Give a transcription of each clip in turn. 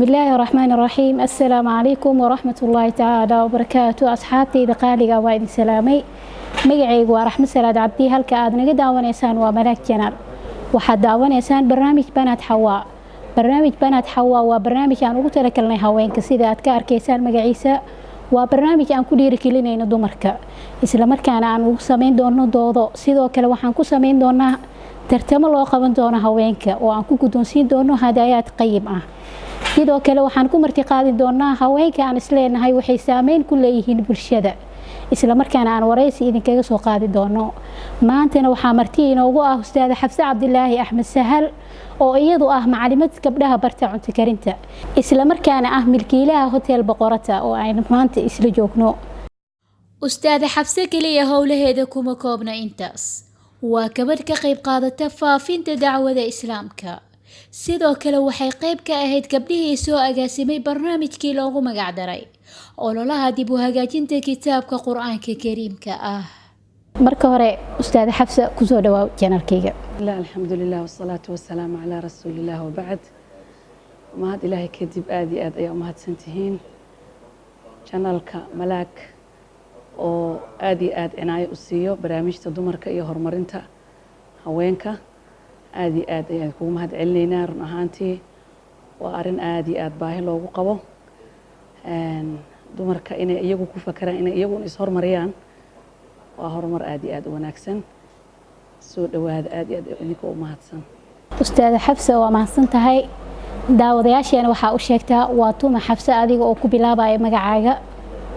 بسم الله الرحمن الرحيم، السلام عليكم ورحمة الله تعالى وبركاته. Asxaabtayda qaaliga, waa idin salaamay. Magacaygu waa Raxmed Salaad Cabdi. Halka aad naga daawanaysaan waa Malaag Channel. Waxaad daawanaysaan barnaamij Banaad Xawaa. Barnaamij Banaad Xawaa waa barnaamij aan ugu talagalnay haweenka. Sida aad ka arkaysaan magaciisa, waa barnaamij aan ku dhiirigelinayno dumarka, islamarkaana aan ugu samayn doono doodo. Sidoo kale waxaan ku samayn doonaa tartamo loo qaban doono haweenka oo aan ku guddoonsiin doono hadayaad qayim ah. Sidoo kale waxaan ku martiqaadi doonaa haweenka aan isleenahay waxay saameyn ku leeyihiin bulshada, islamarkaana aan waraysi idinkaga soo qaadi doono. Maantana waxaa marti inoogu ah Ustaada Xabse Cabdilaahi Axmed Sahal, oo iyadu ah macalimad gabdhaha barta cunto karinta, islamarkaana ah milkiilaha Hotel Boqorata oo aynu maanta isla joogno. Ustaada Xabse keliya howlaheeda kuma koobna intaas. Waa gabadh ka qayb qaadata faafinta dacwada Islaamka. Sidoo kale waxay qayb ka ahayd gabdhihii soo agaasimay barnaamijkii loogu magacdaray ololaha dib u hagaajinta kitaabka Qur-aanka Kariimka ah. Marka hore, Ustaada Xabse, kusoo dhawaaw channelkayga. Bismillah, alxamdulilah, wasalaatu wasalaamu calaa rasuulilah, wabacd. Mahad Ilaahay kadib, aada iyo aad ayaa umahadsan tihiin channelka Malaag oo aada iyo aad cinaayo u siiyo barnaamijta dumarka iyo horumarinta haweenka. Aada iyo aad ayaan kugu mahad celinaynaa. Run ahaantii waa arrin aada iyo aad baahi loogu qabo, dumarka inay iyagu ku fakeraan inay iyaguna is-hormariyaan. Waa horumar aada iyo aad u wanaagsan. Soo dhawaada, aada iyo aad idinka u mahadsan. Ustaada Xabse, waa mahadsan tahay. Daawadayaasheena waxaa u sheegtaa waa tuma Xabse, adiga oo ku bilaabaya magacaaga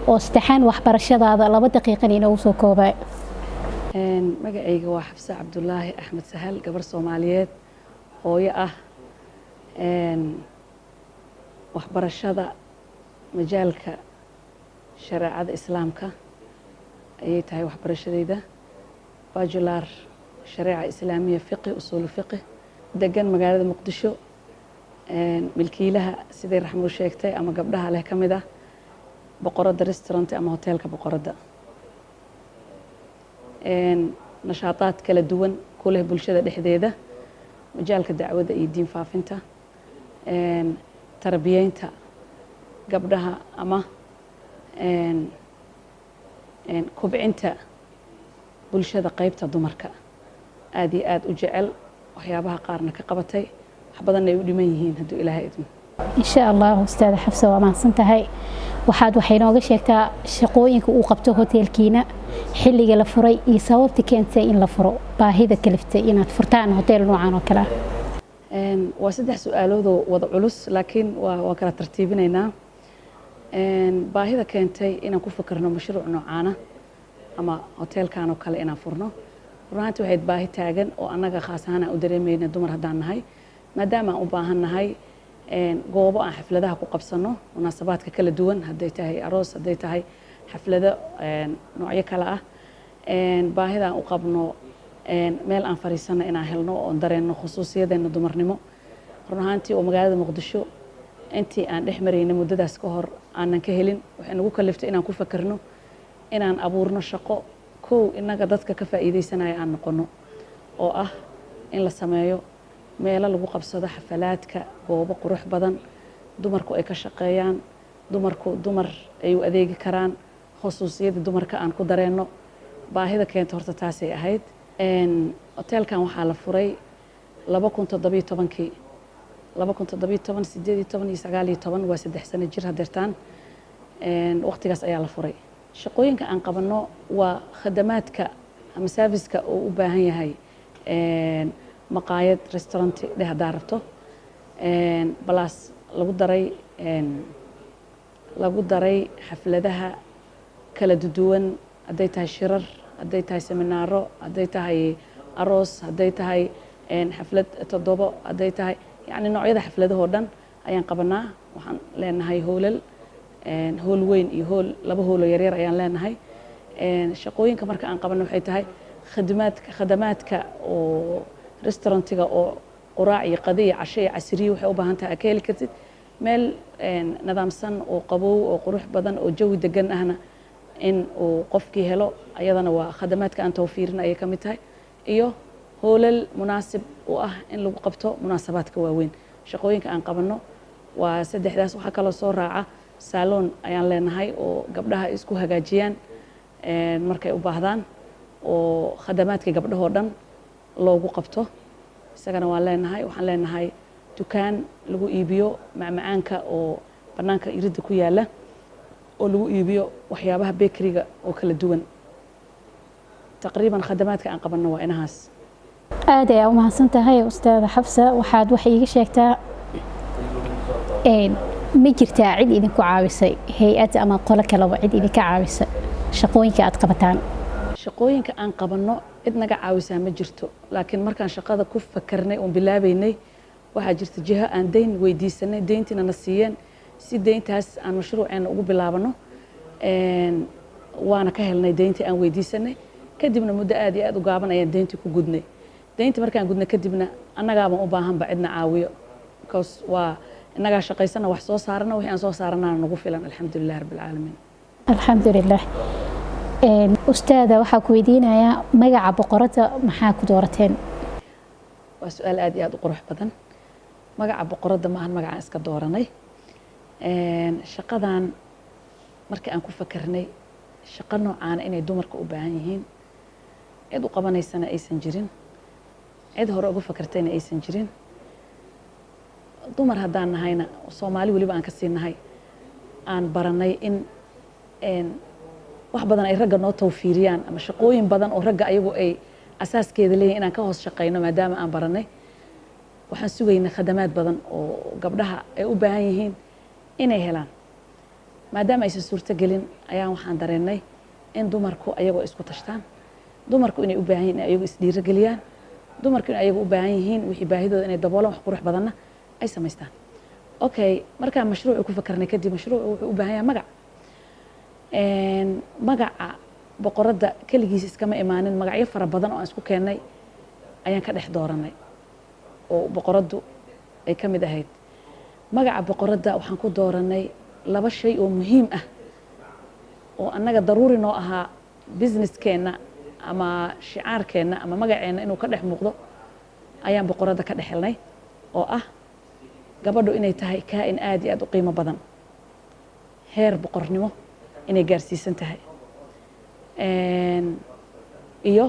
oo saddexaan, waxbarashadaada 2 daqiiqan inoogu soo koobay. Magacayga waa Xabse Cabdulaahi Axmed Sahal, gabar Soomaaliyeed, hooyo ah, waxbarashada majaalka shareecada Islaamka ayay tahay waxbarashadayda, bachelor shareeca islaamiya, fiqi, usuulu fiqi, degan magaalada Muqdisho, milkiilaha, siday Raxmo sheegtay, ama gabdhaha leh ka mid ah Boqoradda Restaurant ama hoteelka Boqoradda, nashaataad kala duwan ku leh bulshada dhexdeeda, majaalka dacwadda iyo diin faafinta, tarbiyeynta gabdhaha ama kobcinta bulshada qeybta dumarka, aada iyo aada u jecel, waxyaabaha qaarna ka qabatay, wax badanna ay u dhiman yihiin hadduu Ilaahay idmo. Insha Allah. Ustaada Xabse, waa mahadsan tahay. Waxay nooga sheegtaa shaqooyinka uu qabto hoteelkiina, xilliga la furay iyo sababta keentay in la furo, baahida kaliftay inaad furtaan hotel noocan oo kale ah. Waa saddex su-aaloodoo wada culus, laakiin waa kala tartiibinaynaa. Baahida keentay inaan ku fikirno mashruuc noocaana ama hoteelkan oo kale inaan furno, runaantii waxayd baahi taagan oo annaga khaas ahaan aan u dareemayna dumar haddaan nahay, maadaama aan u baahan nahay goobo aan xafladaha ku qabsano, munaasabaadka kala duwan, hadday tahay aroos, hadday tahay xaflado noocyo kale ah, baahida aan u qabno meel aan fariisano inaan helno oon dareenno khusuusiyadeena dumarnimo. Run ahaantii oo magaalada Muqdisho intii aan dhex maraynay muddadaas ka hor aanan ka helin, waxay nagu kaliftay inaan ku fakerno inaan abuurno shaqo kow innaga dadka ka faa'iidaysanaya aan noqono, oo ah in la sameeyo meelo lagu qabsado xafalaadka, goobo qurux badan, dumarku ay ka shaqeeyaan, dumarku dumar ay u adeegi karaan, khusuusiyadda dumarka aan ku dareenno. Baahida keenta horta taasay ahayd. Hoteelkan waxaa la furay 2017-kii, 2017, 18 iyo 19, waa 3 sano jir hadeertaan. Waqtigaas ayaa la furay. Shaqooyinka aan qabanno waa khadamaadka ama serviceka uu u baahan yahay maqaayad, restaurant dheh haddaa rabto, plus lagu daray xafladaha kala duwan, hadday tahay shirar, hadday tahay seminaaro, hadday tahay aroos, hadday tahay xaflad toddobo, hadday tahay yacni noocyada xafladahoo dhan ayaan qabanaa. Waxaan leenahay hoolal, hool weyn iyo hool, laba hooloo yaryar ayaan leenahay. Shaqooyinka marka aan qabanno waxay tahay khadamaadka, khadamaadka oo restaurantiga, oo quraac iyo qado iyo casho iyo casriyo waxay u baahan tahay aad ka heli kartid, meel nidaamsan oo qabow oo qurux badan oo jawi degan ahna in uu qofkii helo. Ayadana waa khadamaadka aan tawfiirin ayay ka mid tahay, iyo hoolal munaasib u ah in lagu qabto munaasabaadka waaweyn. Shaqooyinka aan qabanno Waa saddexdaas. Waxaa kaloo soo raaca salon ayaan leenahay oo gabdhaha isku hagaajiyaan markay u baahdaan, oo khadamaadka gabdhahoo dhan loogu qabto, isagana waan leenahay. Waxaan leenahay dukaan lagu iibiyo macmacaanka oo bannaanka iridda ku yaala, oo lagu iibiyo waxyaabaha bakery-ga oo kala duwan. Taqriiban khadamaadka aan qabanno waa inahaas. Aad ayaa u mahadsan tahay, Ustaada Xafsa. Waxaad wax iiga sheegtaa, ma jirtaa cid idinku caawisay, hay-ad ama qolo kaleba, cid idinka caawisa shaqooyinka aad qabataan? Shaqooyinka aan qabanno cid naga caawisaa ma jirto, laakiin markaan shaqada ku fakarnay oon bilaabaynay, waxaa jirta jiho aan deyn weydiisanay, deyntiina na siiyeen si deyntaas aan mashruuceena ugu bilaabano. Waana ka helnay deyntii aan weydiisanay. Kadibna muddo aad iyo aad u gaaban ayaan deyntii ku gudnay. Deyntii markaan gudnay kadibna annagaaban u baahanba cidna caawiyo, because waa innagaa shaqaysana, wax soo saarana, wixii aan soo saaranana nagu filan, alxamdulilah rabbi alcaalamiin. Alxamdulilah. Ustaada, waxaa ku weydiinayaa, magaca Boqoradda maxaa ku doorateen? Waa su-aal aad iyo aad u qurux badan. Magaca Boqoradda ma ahan magacaan iska dooranay. Shaqadan markii aan ku fakarnay shaqo noocaana inay dumarka u baahan yihiin, cid u qabanaysana aysan jirin, cid hore uga fakartayna aysan jirin, dumar haddaan nahayna, Soomaali weliba aan ka sii nahay, aan baranay in wax badan ay ragga noo tawfiiriyaan ama shaqooyin badan oo ragga ayagu ay asaaskeeda leeyihin inaan ka hoos shaqayno, maadaama aan baranay, waxaan sugaynay khadamaad badan oo gabdhaha ay u baahan yihiin inay helaan. Maadaama aysan suurtogelin, ayaan waxaan dareennay in dumarku ayagoo isku tashtaan, dumarku inay u baahan yihin in ayagu isdhiirogeliyaan, dumarku in ayagu u baahan yihiin wixii baahidooda inay daboolaan, wax qurux badanna ay samaystaan. Okay, markaan mashruucu ku fakarnay kadib, mashruucu wuxuu u baahan yahay magac. Magaca Boqoradda keligiis iskama imaanin. Magacyo fara badan oo aan isku keennay ayaan ka dhex dooranay, oo Boqoraddu ay ka mid ahayd. Magaca Boqoradda waxaan ku dooranay laba shay oo muhiim ah oo annaga daruuri noo ahaa business-keenna ama shicaarkeenna ama magaceenna inuu ka dhex muuqdo ayaan Boqoradda ka dhex helnay, oo ah gabadhu inay tahay kaa-in aad iyo aad u qiimo badan, heer boqornimo inay gaarsiisan tahay, iyo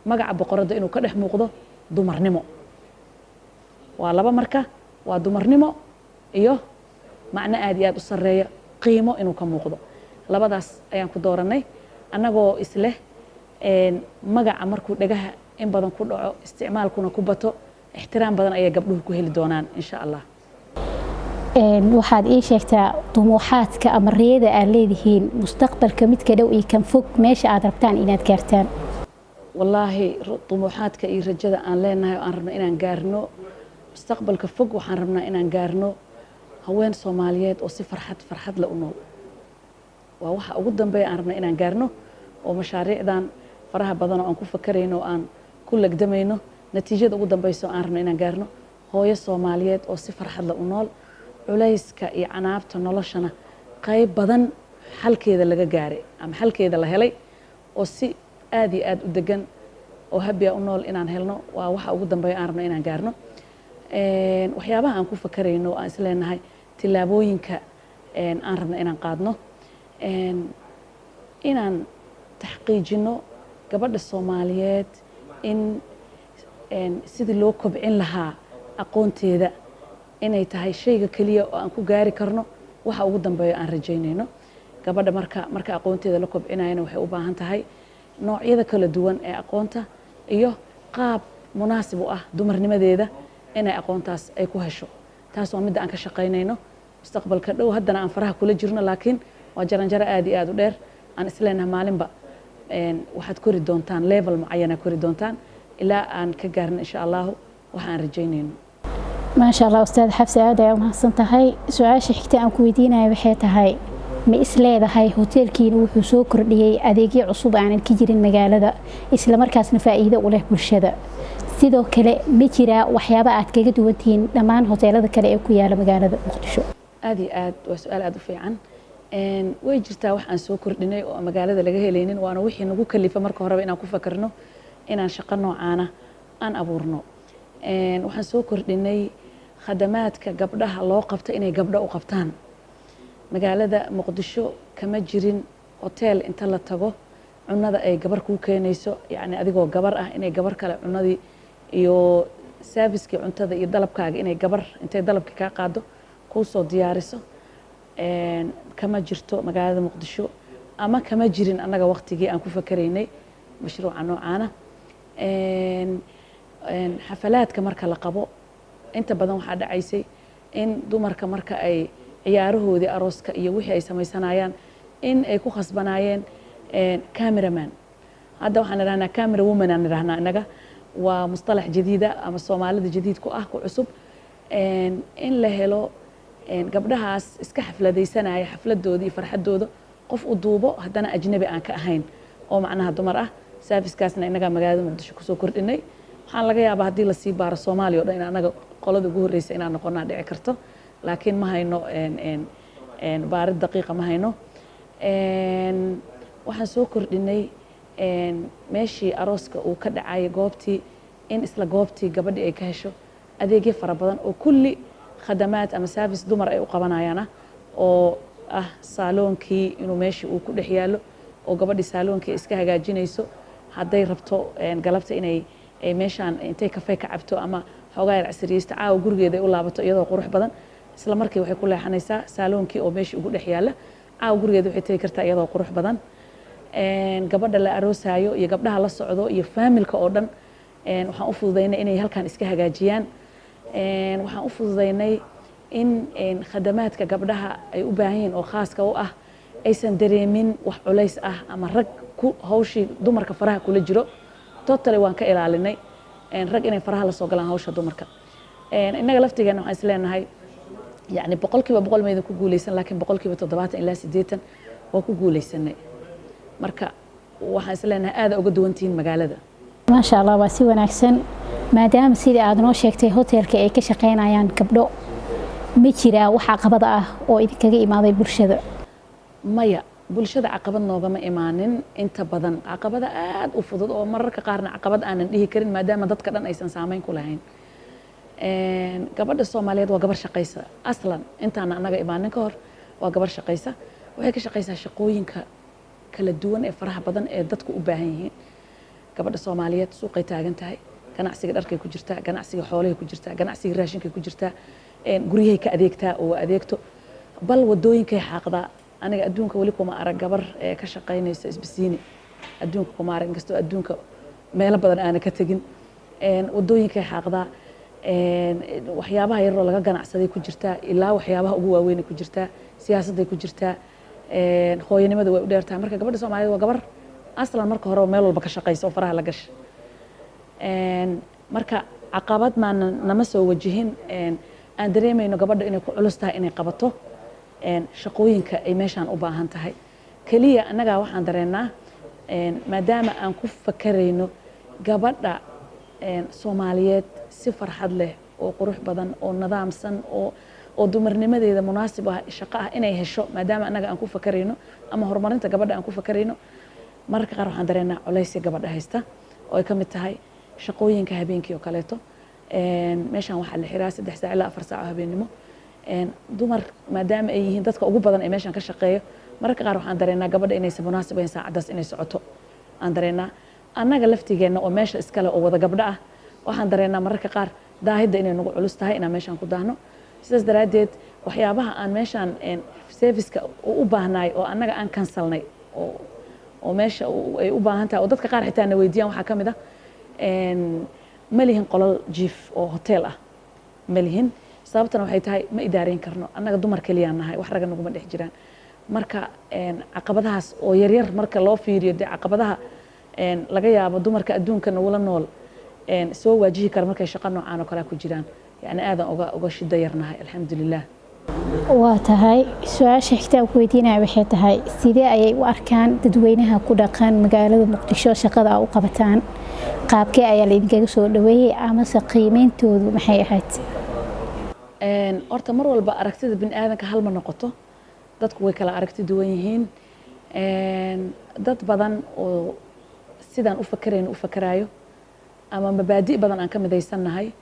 magaca Boqoradda inuu ka dhex muuqdo dumarnimo. Waa laba marka, waa dumarnimo iyo macno aad iyo aad u sarreeya, qiimo inuu ka muuqdo. Labadaas ayaan ku dooranay, annagoo isleh magaca markuu dhagaha in badan ku dhaco, isticmaalkuna ku bato, ixtiraam badan ayay gabdhuhu ku heli doonaan, insha Allah. Waxaad ii sheegtaa dumuuxaadka ama riyada aad leedihiin mustaqbalka, midka dhow iyo kan fog, meesha aad rabtaan inaad gaartaan. Wallaahi, dumuuxaadka iyo rajada aan leenahay oo aan rabno inaan gaarno mustaqbalka fog, waxaan rabnaa inaan gaarno haween Soomaaliyeed oo si farxad farxad le u nool. Waa waxa ugu dambeeya aan rabna inaan gaarno, oo mashaariicdan faraha badan oo aan ku fakarayno oo aan ku legdamayno, natiijada ugu dambeyso aan rabno inaan gaarno hooyo Soomaaliyeed oo si farxad le u nool, culayska iyo canaabta noloshana qayb badan xalkeeda laga gaaray ama xalkeeda la helay, oo si aad iyo aad u degan oo habiya u nool inaan helno. Waa waxa ugu dambeeya aan rabno inaan gaarno. Waxyaabaha aan ku fakarayno oo aan isleenahay tillaabooyinka aan rabno inaan qaadno, inaan taxqiijino gabadha Soomaaliyeed in sidii loo kobcin lahaa aqoonteeda inay tahay shayga keliya oo aan ku gaari karno waxa ugu dambeeyo aan rajaynayno. Gabadha marka aqoonteeda la kobcinayana, waxay u baahan tahay noocyada kala duwan ee aqoonta iyo qaab munaasib u ah dumarnimadeeda inay aqoontaas ay ku hesho. Taas waa midda aan ka shaqaynayno mustaqbalka dhow, haddana aan faraha kula jirno, laakiin waa jaranjaro aad iyo aad u dheer. Aan isleenahay maalinba waxaad kori doontaan level mucayana, kori doontaan ilaa aan ka gaarno, insha Allahu, waxa aan rajaynayno. Maasha Allah, Ustaad Xabsi, aad ayaa umahadsan tahay. Su-aasha xigta aan ku weydiinaya waxay tahay, ma is leedahay hoteelkiina wuxuu soo kordhiyey adeegyo cusub aanan ka jirin magaalada, islamarkaasna faa'iido u leh bulshada? Sidoo kale, ma jiraa waxyaaba aad kaga duwantihiin dhammaan hoteelada kale ee ku yaala magaalada Muqdisho? Aad iyo aad, waa su-aal aad u fiican. Way jirtaa wax aan soo kordhinay oo aan magaalada laga helaynin, waana wixii nagu kalifa marka horeba inaan ku fakarno inaan shaqo noocaana aan abuurno. Waxaan soo kordhinay Khadamaadka gabdhaha loo qabto inay gabdho u qabtaan. Magaalada Muqdisho kama jirin hotel inta la tago cunada ay gabar kuu keenayso, yacni adigoo gabar ah inay gabar kale cunadii iyo servicekii cuntada iyo dalabkaaga inay gabar intay dalabkii kaa qaado kuu soo diyaariso. Kama jirto magaalada Muqdisho ama kama jirin annaga waqtigii aan ku fakeraynay mashruuca noocaana. Xafalaadka marka la qabo, inta badan waxaa dhacaysay in dumarka marka ay ciyaarahoodii arooska iyo wixii ay samaysanayaan in ay ku khasbanaayeen cameraman. Hadda waxaan idhahnaa camera woman aan idhahnaa innaga, waa mustalax jadiida ama Soomaalida jadiid ku ah, ku cusub. In la helo gabdhahaas iska xafladaysanaya xafladooda iyo farxadooda qof u duubo, haddana ajnabi aan ka ahayn oo macnaha dumar ah. Servicekaasna innagaa magaalada Muqdisho kusoo kordhinay. Waxaan laga yaabaa haddii lasii baaro Soomaaliya o dhan in annaga qolada ugu horreysa inaan noqonaa dhici karto, laakiin ma hayno baarid daqiiqa, ma hayno. Waxaan soo kordhinay meeshii arooska uu ka dhacayay, goobtii, in isla goobtii gabadhii ay ka hesho adeegyo fara badan oo kulli khadamaad ama service dumar ay u qabanayaan ah, oo ah saaloonkii inuu meeshii uu ku dhex yaallo oo gabadhii saaloonkii iska hagaajinayso, hadday rabto galabta inay meeshaan intay kafee ka cabto ama xoogaa yar casriyeysto, caawa gurigeeda ay u laabato iyadoo qurux badan. Isla markii waxay ku leexanaysaa saaloonkii oo meeshii ugu dhex yaalla. Caawa gurigeeda waxay tegi kartaa iyadoo qurux badan. Gabadha la aroosaayo iyo gabdhaha la socdo iyo faamilka oo dhan waxaan u fududaynay inay halkan iska hagaajiyaan. Waxaan u fududaynay in khadamaadka gabdhaha ay u baahan yihiin oo khaaska u ah aysan dareemin wax culays ah ama rag ku hawshii dumarka faraha kula jiro. Totally waan ka ilaalinay rag inay faraha la soo galaan hawsha dumarka. Innaga laftigeena waxaan is leenahay, yacni, 100% maydan ku guuleysan, laakiin 70% ilaa 80% waa ku guuleysanay. Marka waxaan is leenahay aada uga duwantihiin magaalada. Maasha Allah, waa si wanaagsan. Maadaama sidai aada noo sheegtay hoteelka ay ka shaqeynayaan gabdho, ma jiraa wax caqabada ah oo idinkaga imaaday bulshada? Maya, bulshada caqabad noogama imaanin. Inta badan caqabada aada u fudud oo mararka qaarna caqabad aanan dhihi karin, maadaama dadka dhan aysan saameyn ku lahayn. Gabadha Soomaaliyeed waa gabar shaqaysa aslan. Intaana annaga imaanin ka hor waa gabar shaqaysa. Waxay ka shaqaysaa shaqooyinka kala duwan ee faraha badan ee dadku u baahan yihiin. Gabadha Soomaaliyeed suuqay taagan tahay, ganacsiga dharkay ku jirtaa, ganacsiga xoolahay ku jirtaa, ganacsiga raashinkay ku jirtaa, guryahay ka adeegtaa oo adeegto, bal wadooyinkay xaaqdaa. Aniga adduunka weli kuma arag gabar ka shaqaynaysa isbisiini, adduunka kuma arag, inkastoo adduunka meelo badan aana ka tegin. Wadooyinkay xaaqdaa, waxyaabaha yaroo laga ganacsaday ku jirtaa, ilaa waxyaabaha ugu waaweynay ku jirtaa, siyaasadday ku jirtaa, hooyanimada way u dheertahay. Marka gabadha Soomaaliyeed waa gabar aslan marka horeba meel walba ka shaqaysa oo faraha la gasha. Marka caqabad maana nama soo wajihin aan dareemayno gabadha inay ku culus tahay inay qabato shaqooyinka ay meeshaan u baahan tahay. Keliya annagaa waxaan dareennaa, maadaama aan ku fakarayno gabadha Soomaaliyeed si farxad leh oo qurux badan oo nidaamsan oo dumarnimadeeda munaasib ah shaqo ah inay hesho, maadaama annaga aan ku fakarayno ama horumarinta gabadha aan ku fakarayno, mararka qaar waxaan dareennaa culaysya gabadha haysta oo ay ka mid tahay shaqooyinka habeenkii oo kaleeto. Meeshaan waxaa la xiraa 3 saac ilaa 4 saac oo habeennimo. Dumar maadaama ay yihiin dadka ugu badan ee meeshaan ka shaqeeyo, mararka qaar waxaan dareennaa gabadha inaysan munaasib ahayn saacaddaas inay socoto aan dareennaa. Annaga laftigeenna oo meesha iskale oo wada gabdho ah waxaan dareennaa mararka qaar daahidda inay nagu culus tahay inaan meeshaan ku daahno. Sidaas daraaddeed waxyaabaha aan meeshaan serviceka u baahnaay oo annaga aan kansalnay oo meesha ay u baahan tahay oo dadka qaar xitaa na weydiiyaan waxaa ka mid ah, ma lihin qolal jiif oo hotel ah, ma lihin. Sababtana waxay tahay ma idaareyn karno, annaga dumar keliyaan nahay, wax ragga naguma dhex jiraan. Marka caqabadahaas oo yaryar marka loo fiiriyo dee caqabadaha laga yaabo dumarka adduunka nagula nool soo waajihi kara markay shaqo noocaan oo kale ku jiraan, yani aadan uga shida yarnahay, alxamdulilah. Waa tahay. Su-aasha xigta aan ku weydiinaya waxay tahay, sidee ayay u arkaan dadweynaha ku dhaqan magaalada Muqdisho shaqada aa u qabataan? Qaabkee ayaa laidinkaga soo dhaweeyey amase qiimeyntoodu maxay ahayd? Horta mar walba aragtida bini aadanka hal ma noqoto, dadku way kala aragti duwan yihiin. Dad badan oo sidaan u fakarayno u fakaraayo ama mabaadi' badan aan ka midaysannahay.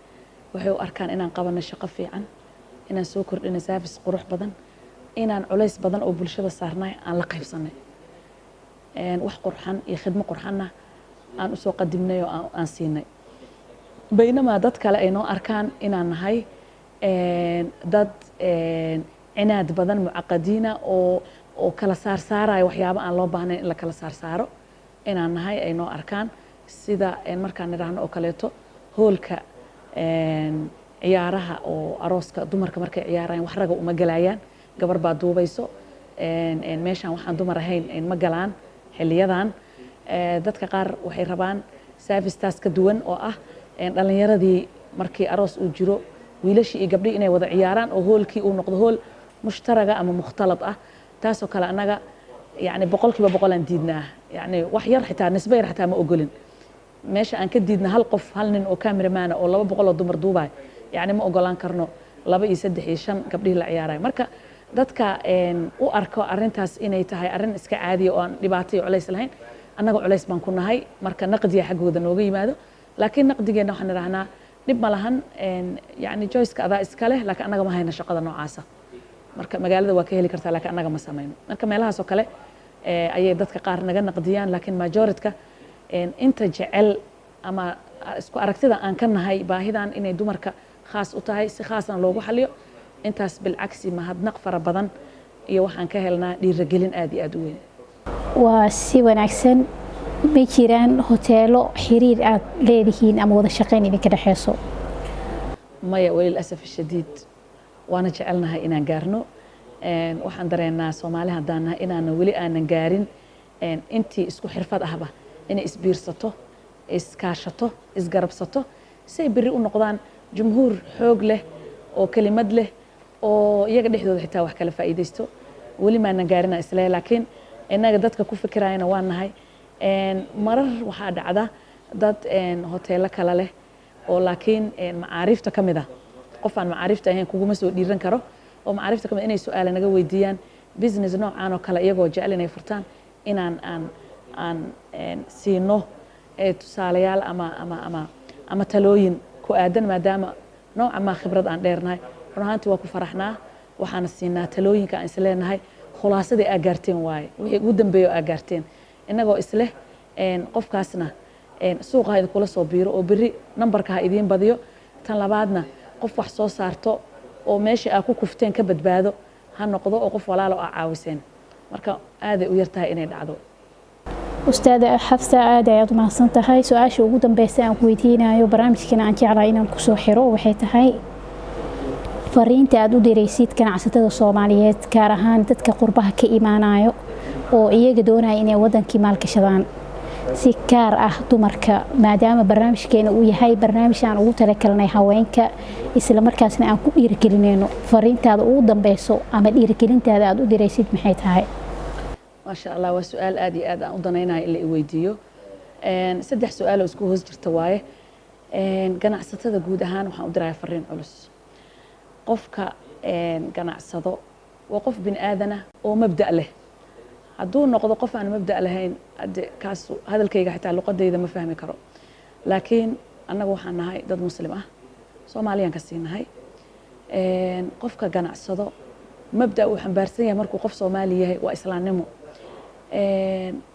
Waxay u arkaan inaan qabanay shaqo fiican, inaan soo kordhinay service qurux badan, inaan culays badan oo bulshada saarnay aan la qaybsanay, wax qurxan iyo khidmo qurxanna aan usoo qadimnay oo aan siinay, baynamaa dad kale ay noo arkaan inaan nahay dad cinaad badan, mucaqadiina oo kala saarsaaraya waxyaabo aan loo baahnayn in la kala saarsaaro inaan nahay ay noo arkaan. Sida markaan nidhaahno oo kaleeto, hoolka ciyaaraha oo arooska dumarka markay ciyaarayaan wax raga uma galayaan, gabar baa duubayso, meeshaan waxaan dumar ahayn ma galaan xiliyadan. Dadka qaar waxay rabaan service-taas ka duwan oo ah dhalinyaradii markii aroos uu jiro wiilashii iyo gabdhihii inay wada ciyaaraan oo hoolkii uu noqdo hool mushtaraga ama mukhtalad ah. Taasoo kale annaga yani 100% aan diidnaa, yani wax yar xitaa, nisbe yar xitaa ma ogolin. Meesha aan ka diidna hal qof, hal nin oo cameraman oo 200 oo dumar duubayo, yani ma ogolaan karno laba iyo saddex iyo shan gabdhihii la ciyaarayo. Marka dadka u arko arrintaas inay tahay arrin iska caadiya oo aan dhibaato iyo culays lahayn, annaga culays baan ku nahay. Marka naqdiga xaggooda nooga yimaado, laakiin naqdigeenna waxaan idhahnaa dhib ma lahan, yani choice-ka adaa iska leh, laakiin annaga ma hayno shaqada noocaasa. Marka magaalada waa ka heli kartaa, laakiin annaga ma samayno. Marka meelahaas oo kale ayay dadka qaar naga naqdiyaan, laakiin majority-ka inta jecel ama isku aragtida aan ka nahay baahidan inay dumarka khaas u tahay, si khaasna loogu xaliyo intaas, bilcagsi mahadnaq fara badan iyo waxaan ka helnaa dhiiragelin aad iyo aad u weyn. Waa si wanaagsan. Ma jiraan hoteelo xiriir aad leedihiin ama wada shaqeyn idinka dhexeyso? Maya, walilasaf shadiid. Waana jecelnahay inaan gaarno. Waxaan dareennaa Soomaali haddaan nahay inaanan weli aanan gaarin intii isku xirfad ahba inay isbiirsato, iskaashato, isgarabsato si ay berri u noqdaan jumhuur xoog leh oo kelimad leh oo iyaga dhexdooda xitaa wax kala faa'iidaysto. Weli maanan gaarina isle, laakiin innaga dadka ku fikirayana waa nahay. Marar waxaa dhacda dad hoteelo kale leh oo laakiin macaariifta ka mid ah, qof aan macaariifta ahayn kuguma soo dhiiran karo, oo macaariifta ka mid inay su-aale naga weydiiyaan business noocaan oo kale, iyagoo jecel inay furtaan, inaan aan siino tusaalayaal ama talooyin ku aadan, maadaama nooca maa khibrad aan dheernahay. Run ahaantii waa ku faraxnaa, waxaana siinaa talooyinka aan isleenahay khulaasadii aa gaarteen waaye, wixii ugu dambeeya oo aa gaarteen, innagoo isleh qofkaasna suuqa ha idinkula soo biiro oo berri nambarka ha idiin badiyo. Tan labaadna, qof wax soo saarto oo meesha aa ku kufteen ka badbaado ha noqdo oo qof walaalo aa caawiseen. Marka aaday u yartahay inay dhacdo. Ustaada Xafsa, aad ayaad u mahadsan tahay. Su-aasha ugu dambeysa aan ku weydiinayo barnaamijkana aan jeclahay inaan kusoo xiro waxay tahay fariinta aad u diraysid ganacsatada Soomaaliyeed, gaar ahaan dadka qurbaha ka imaanayo oo iyaga doonaya inay wadankii maalgashadaan, si gaar ah dumarka, maadaama barnaamijkeena uu yahay barnaamij aan ugu talagalnay haweenka, isla markaasna aan ku dhiirigelinayno. Fariintaada ugu dambeyso ama dhiirigelintaada aad u diraysid maxay tahay? Maasha Allah, waa su-aal aad iyo aad aan u danaynayo in la i weydiiyo. Saddex su-aal oo isku hoos jirta waaye. Ganacsatada guud ahaan waxaan u dirayaa fariin culus. Qofka ganacsado waa qof bini aadana oo mabda' leh. Hadduu noqdo qof aan mabda' lahayn, hadde kaas hadalkayga xitaa luqadayda ma fahmi karo. Laakiin annaga waxaan nahay dad Muslim ah, Soomaaliyaan ka sii nahay. Qofka ganacsado mabda' uu xambaarsan yahay markuu qof Soomaali yahay waa islaamnimo.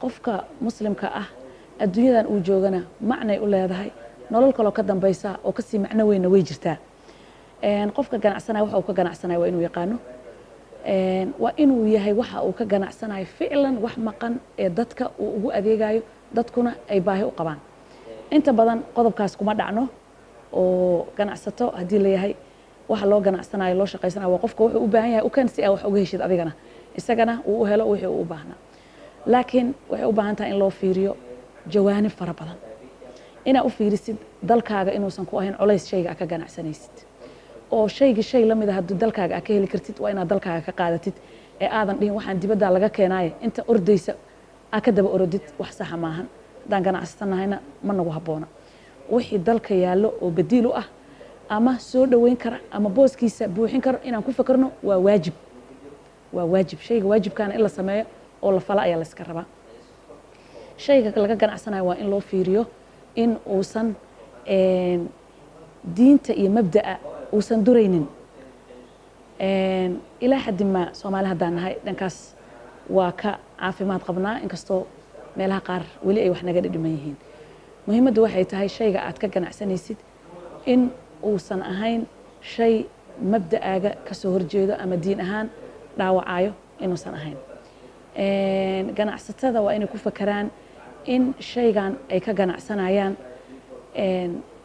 Qofka Muslimka ah adduunyadan uu joogana macnay u leedahay, nolol kaloo ka dambaysa oo kasii macno weynna way jirtaa. Qofka ganacsanaya waxa uu ka ganacsanaya waa inuu yaqaano, waa inuu yahay waxa uu ka ganacsanayo ficlan wax maqan ee dadka uu ugu adeegayo, dadkuna ay baahi u qabaan. Inta badan qodobkaas kuma dhacno oo ganacsato haddii la yahay, waxa loo ganacsanayo, loo shaqaysanayo waa qofka wuxuu u baahan yahay u keen si aa wax uga heshid adigana, isagana uu u helo wixii uu u baahnaa. Laakiin waxay u baahan tahay in loo fiiriyo jawaanib fara badan, inaa u fiirisid dalkaaga inuusan ku ahayn culays shayga aa ka ganacsanaysid, oo shaygii shay la mid a haddii dalkaaga aa ka heli kartid waa inaad dalkaaga ka qaadatid ee aadan dhihin waxaan dibaddaa laga keenaaye inta ordaysa aa ka daba orodid. Wax saxa maahan. Haddaan ganacsato ma nagu habboona. Wixii dalka yaallo oo badiil u ah ama soo dhoweyn kara ama booskiisa buuxin karo inaan ku fakarno waa waajib, waa waajib. Shayga waajibkaana in la sameeyo oo la fala ayaa la iska rabaa. Shayga laga ganacsanayo waa in loo fiiriyo in uusan Diinta iyo mabda'a uusan duraynin. Ilaa xaddi ma Soomaali haddaan nahay, dhankaas waa ka caafimaad qabnaa, inkastoo meelaha qaar weli ay wax naga dhidhiman yihiin. Muhiimaddu waxay tahay shayga aad ka ganacsanaysid in uusan ahayn shay mabda'aaga ka soo horjeedo ama diin ahaan dhaawacayo inuusan ahayn. Ganacsatada waa inay ku fakaraan in shaygan ay ka ganacsanayaan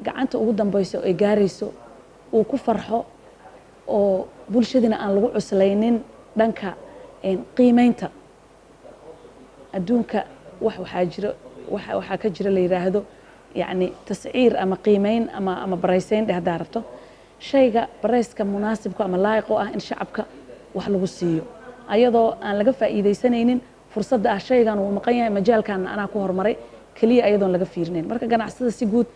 gacanta ugu dambeyso ay gaarayso uu ku farxo, oo bulshadina aan lagu cuslaynin dhanka qiimeynta. Adduunka wax waxaa jiro, waxaa ka jira la yiraahdo, yacni, tasciir ama qiimeyn ama barayseyn dheh haddaa rabto, shayga barayska munaasibka ama laa'iq u ah in shacabka wax lagu siiyo, ayadoo aan laga faa'iidaysanaynin fursadda ah shaygan wuu maqan yahay, majaalkan anaa ku horumaray keliya, ayadoon laga fiirinayn. Marka ganacsada si guud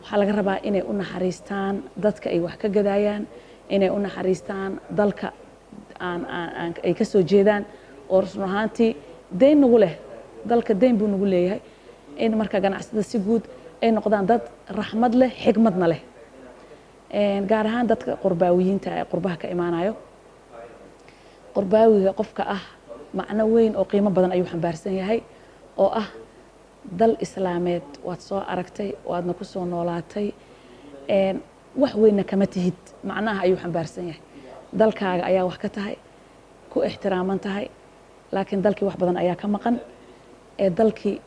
waxaa laga rabaa inay u naxariistaan dadka ay wax ka gadayaan, inay u naxariistaan dalka aan aan ay ka soo jeedaan, oo run ahaantii deyn nagu leh. Dalka deyn buu nagu leeyahay. In marka ganacsada si guud ay noqdaan dad raxmad leh, xikmadna leh, gaar ahaan dadka qurbaawiyiinta ee qurbaha ka imaanayo. Qurbaawiga qofka ah macno weyn oo qiimo badan ayuu xambaarsan yahay, oo ah dal Islaameed waad soo aragtay, waadna ku soo noolaatay, wax weynna kama tihid. Macnaha ayuu xambaarsan yahay, dalkaaga ayaa wax ka tahay, ku ixtiraaman tahay, laakiin dalkii wax badan ayaa ka maqan. Ee dalkii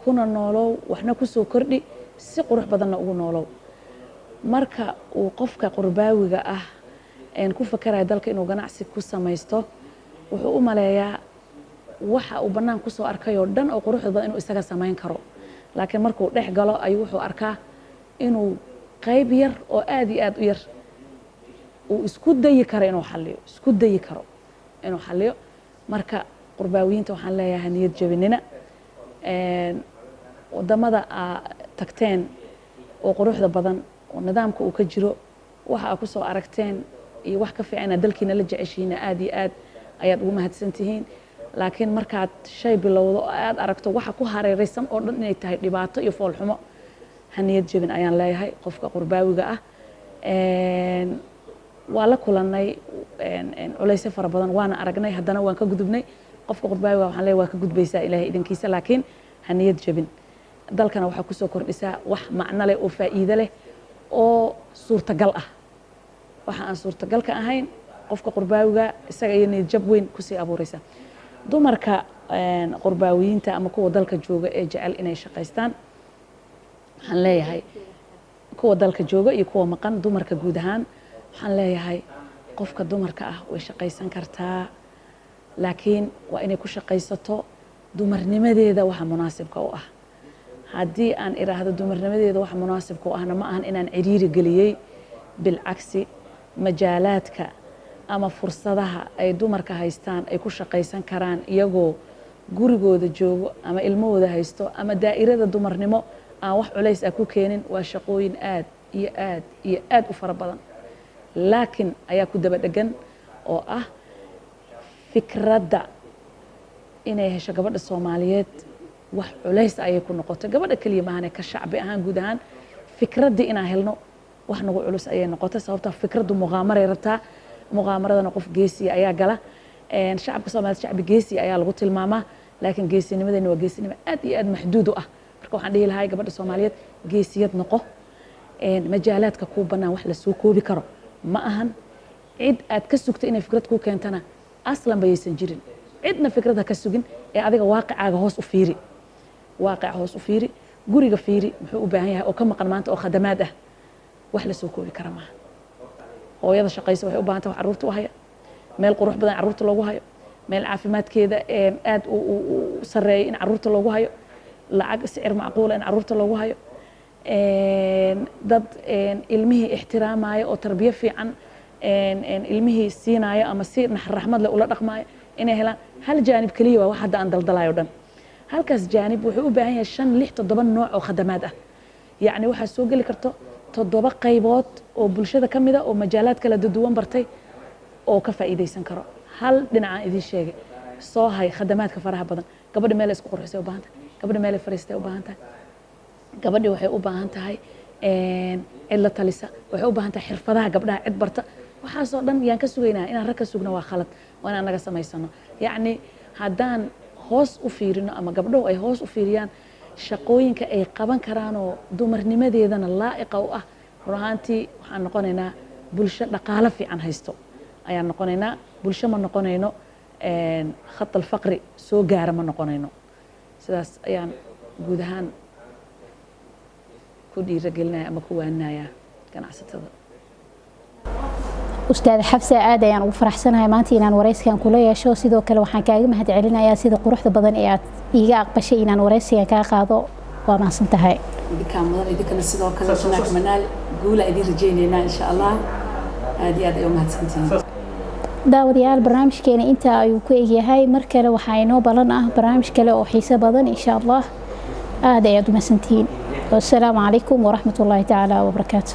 kuna noolow, waxna kusoo kordhi, si qurux badanna ugu noolow. Marka uu qofka qurbaawiga ah ku fakarayo dalka inuu ganacsi ku samaysto, wuxuu u maleeyaa waxa uu bannaan kusoo arkayoo dhan oo quruxda badan inuu isaga samayn karo. Laakiin markuu dhex galo ayuu wuxuu arkaa inuu qayb yar oo aad iyo aad u yar uu isku dayi karo inuu xalliyo, isku dayi karo inuu xalliyo. Marka qurbaawiyiinta waxaan leeyahay, niyad jabinina. Wadamada aa tagteen oo quruxda badan oo nidaamka uu ka jiro, waxa aa kusoo aragteen iyo wax ka fiicana dalkiina la jeceshihiina, aad iyo aad ayaad ugu mahadsan tihiin. Laakiin markaad shay bilowdo oo aad aragto waxa ku hareeraysan oo dhan inay tahay dhibaato iyo foolxumo, ha niyad jebin ayaan leeyahay qofka qurbaawiga ah. Waa la kulannay culaysyo fara badan, waana aragnay, haddana waan ka gudubnay. Qofka qurbaawiga waxaan leeyahay, waa ka gudbaysaa Ilaahay idinkiisa, laakiin ha niyad jebin. Dalkana waxaa kusoo kordhisaa wax macno leh oo faa'iido leh oo suurtagal ah. Waxa aan suurtagalka ahayn qofka qurbaawiga isaga iyo niyad jab weyn kusii abuuraysa. Dumarka qurbaawiyiinta ama kuwa dalka jooga ee jecel inay shaqaystaan waxaan leeyahay, kuwa dalka jooga iyo kuwa maqan, dumarka guud ahaan waxaan leeyahay, qofka dumarka ah way shaqaysan kartaa, laakiin waa inay ku shaqaysato dumarnimadeeda waxa munaasibka u ah. Haddii aan iraahdo dumarnimadeeda waxa munaasibka u ahna, ma ahan inaan ciriiri geliyey. Bilcagsi, majaalaadka ama fursadaha ay dumarka haystaan ay ku shaqaysan karaan iyagoo gurigooda joogo ama ilmahooda haysto ama daa'irada dumarnimo aan wax culays ah ku keenin, waa shaqooyin aad iyo aad iyo aad u fara badan. Laakiin ayaa ku daba dhegan oo ah fikradda inay hesho gabadha Soomaaliyeed wax culays ayay ku noqotay. Gabadha keliya maahane, ka shacbi ahaan guud ahaan fikraddii inaan helno wax nagu culus ayay noqotay, sababta fikraddu muqaamaray rabtaa, muqaamaradana qof geesiya ayaa gala. Shacabka Soomaaliyed shacbi geesiya ayaa lagu tilmaamaa, laakiin geesinimadeena waa geesinimo aad iyo aad maxduud u ah. Marka waxaan dhihi lahay gabadha Soomaaliyeed, geesiyad noqo. Majaalaadka kuu bannaan wax lasoo koobi karo ma ahan. Cid aad ka sugta inay fikrad kuu keentana aslan bayaysan jirin. Cidna fikrad ha ka sugin, ee adiga waaqicaaga hoos u fiiri, waaqica hoos u fiiri, guriga fiiri, muxuu u baahan yahay oo ka maqan maanta oo khadamaad ah? Wax lasoo koobi kara maaha. Hooyada shaqaysa waxay u baahan tahay wax carruurta u haya, meel qurux badan carruurta loogu hayo, meel caafimaadkeeda aad u sarreeya in carruurta loogu hayo, lacag sicir macquula in carruurta loogu hayo, dad ilmihii ixtiraamaya oo tarbiyo fiican ilmihii siinaayo ama si raxmad leh ula dhaqmaayo inay helaan. Hal jaanib keliya waa wax hadda aan daldalayo dhan. Halkaas jaanib wuxuu u baahan yahay shan, lix, toddoba nooc oo khadamaad ah. Yacni waxaa soo geli karto toddoba qaybood oo bulshada ka mida oo majaalaad kala duwan bartay oo ka faa'iidaysan karo. Hal dhinacaan idiin sheegay, soo hay khadamaadka faraha badan. Gabadha meel isku qurxisay u baahan tahay, gabadha meel fariistay u baahan tahay, gabadhi waxay u baahan tahay cid la talisa, waxay u baahan tahay xirfadaha gabdhaha cid barta. Waxaasoo dhan yaan ka sugaynaa? Inaan rag ka sugno waa khalad, waa inaan naga samaysano. Yacni haddaan hoos u fiirino ama gabdhuhu ay hoos u fiiriyaan shaqooyinka ay qaban karaanoo dumarnimadeedana laa'iqa u ah, run ahaantii waxaan noqonaynaa bulsho dhaqaalo fiican haysto ayaan noqonaynaa. Bulsho ma noqonayno khat alfaqri soo gaara, ma noqonayno. Sidaas ayaan guud ahaan ku dhiiragelinaya ama ku waaninaya ganacsatada. Ustaad Xabse, aad ayaan ugu faraxsanahay maanta inaan wareyskan kula yeesho. Sidoo kale waxaan kaaga mahad celinayaa sida quruxda badan ee aad iiga aqbashay inaan wareysigan kaa qaado. Waa mahadsan tahay. Idinkaa mudan, idinkana sidoo kale janaak manaal guula idin rajaynaynaa insha Allah. Aad iyo aad ay u mahadsantihiin. Daawadayaal, barnaamijkeena intaa ayuu ku egyahay. Mar kale waxaa inoo balan ah barnaamij kale oo xiiso badan insha Allah. Aad ayaad u mahadsantihiin. Wassalaamu calaykum waraxmat ullaahi tacaala wabarakaatu.